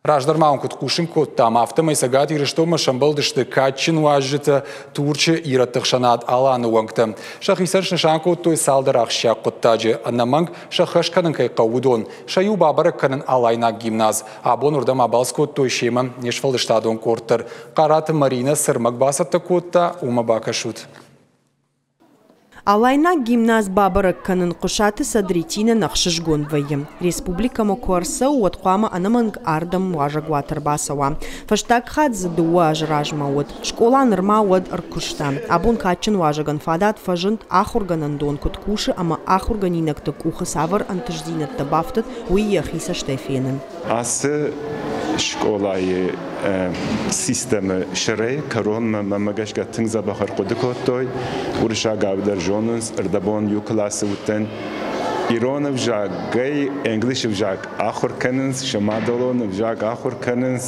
Раздӕр ма уын куыд хъусын кодтам, афтӕмӕй Цӕгат Ирыстонмӕ сӕмбӕлдысты кадджын уазджытӕ Турчы ирӕтты ӕхсӕнад Аланы уӕнгтӕ. Сӕхицӕн снысан кодтой цалдӕр ахсджиаг хъуыддаджы, ӕнӕмӕнг сӕххӕст кӕнын кӕй хъӕуы, уыдон. Сӕ иу бабӕрӕг кӕнын Алайнаг гимназ. Абон уырдӕм абалц кодтой семӕ не сфӕлдыстадон къорд дӕр. Хъараты Маринӕ цы ӕрмӕг бацӕттӕ кодта, уымӕ бакӕсут. Алайнаг гимназ бабӕрӕг кӕнын Хъуысаты Садретинӕн ӕхсызгон вӕййы. Республикӕмӕ куы ӕрцӕуы, уӕд хъуамӕ ӕнӕмӕнг ардӕм уазӕгуат ӕрбацӕуа. Фӕстаг хатт дзы 2 азы размӕ уыд. Скъола нырма уӕд ӕркуыста. Абон кадджын уазӕгӕн фадат фӕзынд, ахуыргӕнӕндон куыд кусы ӕмӕ ахуыргӕнинӕгты къухы цавӕр ӕнтыстдзинӕдтӕ бафтыд, уый йӕхи цӕстӕй фенын. Ацы скъолайы системӕ сӕрӕй кӕронмӕ мӕнмӕ гӕсгӕ тынг дзӕбӕх ӕрхъуыды кодтой. Уырыссагау дӕр зонынц, ӕрдӕбон иу классы уыдтӕн. Ирон ӕвзагӕй англис ӕвзаг ахуыр кӕнынц, сӕ мадӕлон ӕвзаг ахуыр кӕнынц.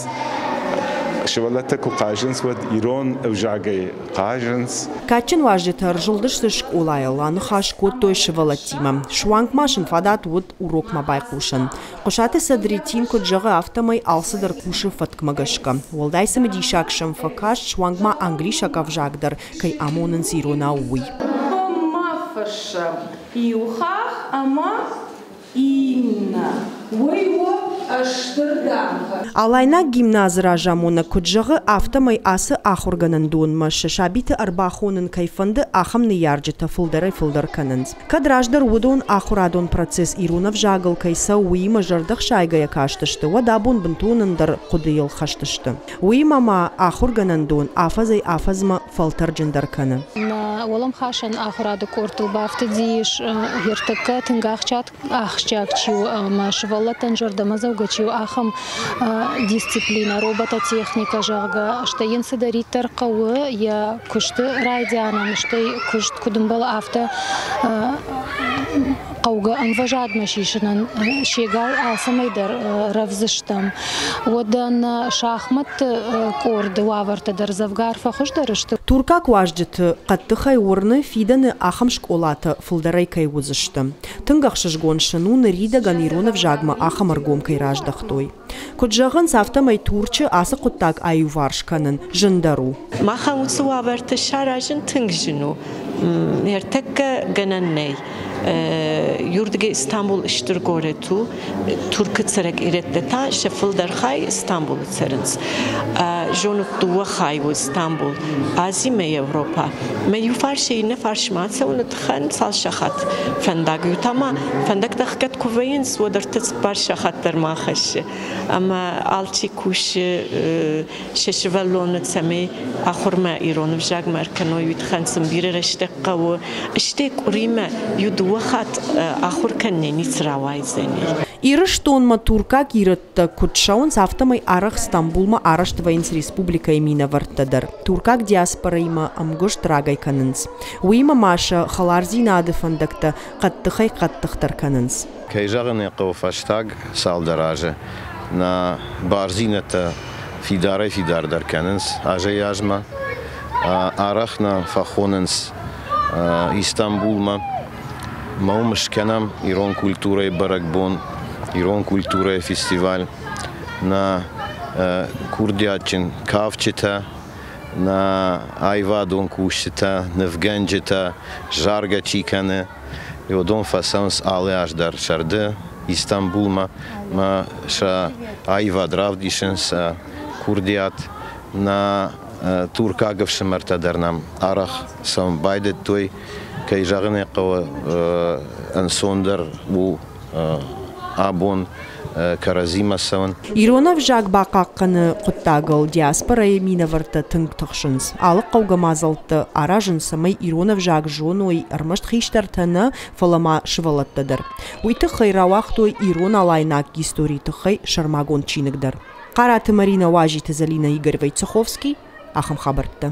Сывӕллӕттӕ куы хъазынц, уӕд ирон ӕвзагӕй хъазынц. Кадджын уазджытӕ ӕрзылдысты скъолайыл, аныхас кодтой сывӕллӕттимӕ. Суанг ма сын фадат уыд урокмӕ байхъусын. Хъуысаты Садретин куыд зӕгъы, афтӕмӕй алцыдӕр кусы фӕткмӕ гӕсгӕ. Уӕлдай цымыдисаг сӕм фӕкаст, суанг ма англисаг ӕвзаг дӕр кӕй амонынц иронау, уый. Ма фыссӕм иу хахх ӕмӕ иннӕ. Уый у стыр дамгъӕ. Алайнаг гимназы разамонӕг куыд зӕгъы, афтӕмӕй ацы ахуыргӕнӕндонмӕ сӕ сабиты ӕрбахонын кӕй фӕнды, ахӕм ныййарджытӕ фылдӕрӕй-фылдӕр кӕнынц. Кӕд раздӕр уыдон ахуырадон процесс ирон ӕвзагыл кӕй цӕуы, уыимӕ зӕрдӕхсайгӕйӕ кастысты, уӕд абон бынтон ӕндӕр хъуыдыйыл хӕст сты. Уыимӕ ма ахуыргӕнӕндон афӕдзӕй-афӕдзмӕ фӕлтӕрджындӕр кӕны. Нӕ уӕлӕмхасӕн ахуырады къордтыл бафтыдис ӕртӕккӕ тынг ахсджиаг чи у ӕмӕ сывӕллӕттӕн зӕрдӕмӕдзӕугӕ чи у, ахӕм дисциплинӕ, робототехникӕ, зӕгъгӕ, стӕй йын цыдӕриддӕр хъӕуы йӕ куысты райдианӕн, стӕй куыст куыд ӕмбӕлы, афтӕ хъӕугӕ ӕмвӕзадмӕ сисынӕн сегау алцӕмӕй дӕр рӕвдз стӕм. Уӕдӕ нӕ шахматты къорды уавӕртӕ дӕр дзӕвгар фӕхуыздӕр сты. Туркаг уазджыты хъӕддыхӕй уырны, фидӕны ахӕм скъолатӕ фылдӕрӕй кӕй уыдзысты. Тынг ӕхсызгон сын у, ныридӕгӕн ирон ӕвзагмӕ ахӕм ӕргом кӕй раздӕхтой. Куыд зӕгъынц, афтӕмӕй Турчы ацы хъуыддаг аиуварс кӕнын зындӕр у. Махӕн уыцы уавӕрты саразын тынг зын у. Ӕртӕккӕ гӕнӕн нӕй. Юрдыгӕй Стамбул стыр горӕт у. Туркы цӕрӕг ирӕттӕ та сӕ фылдӕр хай Стамбулы цӕрынц. Зонут, дыууӕ хай у Стамбул, Ази мӕ Европӕ. Мӕ иу фарсӕй иннӕ фарсмӕ ацӕуыны тыххӕн цал сахат фӕндаг иу та ма фӕндӕгтӕ ӕхгӕд куы вӕййынц, уӕд 34 сахат дӕр ма хӕссы. Ӕмӕ алчи кусы сӕ сывӕллоны, цӕмӕй ахуырмӕ ирон ӕвзагмӕ ӕркӕной, уый тыххӕн сын бирӕ рӕстӕг хъӕуы. Стӕй къуыримӕ иу-дыууӕ хатт ахуыр кӕнынӕй ницы рауайдзӕни. Ирыстонмӕ туркаг ирӕттӕ куыд цӕуынц, афтӕмӕй арӕх Стамбулмӕ арӕзт вӕййынц республикӕйы минӕвӕрттӕ дӕр. Туркаг диаспорӕимӕ ӕмгуыст рагӕй кӕнынц. Уыимӕ ма сӕ хӕлардзинады фӕндӕгтӕ хъӕддыхӕй-хъӕддыхдӕр кӕнынц. Кӕй зӕгъын ӕй хъӕуы, фӕстаг цалдӕр азы нӕ бардзинӕдтӕ фидарӕй-фидардӕр кӕнынц азӕй-азмӕ. Арӕх нӕ фӕхонынц Истамбулмӕ. Мӕ уым скӕнӕм ирон культурӕйы бӕрӕгбон, ирон культурӕйы фестиваль. Нӕ курдиатджын кафджытӕ, нӕ аивадон кусджытӕ, нывгӕнджытӕ, заргӕ чи кӕны, уыдон фӕцӕуынц алы аз дӕр сӕрды Истамбулмӕ мӕ сӕ аивад равдисынц, сӕ курдиат. Нӕ туркаг ӕфсымӕртӕ дӕр нӕм арӕх цӕуын байдыдтой. Кӕй зӕгъын ӕй хъӕуы, ӕнцондӕр у абон кӕрӕдзимӕ цӕуын. Ирон ӕвзаг бахъахъхъӕны хъуыддагыл диаспорӕйы минӕвӕрттӕ тынг тыхсынц. Алы хъӕугӕ мадзӕлттӕ аразынц, цӕмӕй ирон ӕвзаг зоной ӕрмӕст хистӕртӕ нӕ, фӕлӕ ма сывӕллӕттӕ дӕр. Уый тыххӕй рауагътой ирон-алайнаг историйы тыххӕй сӕрмагонд чиныг дӕр. Хъараты Маринӕ, Уазиты Зӕлинӕ, Игорь Войцеховский. Ахӕм хабӕрттӕ.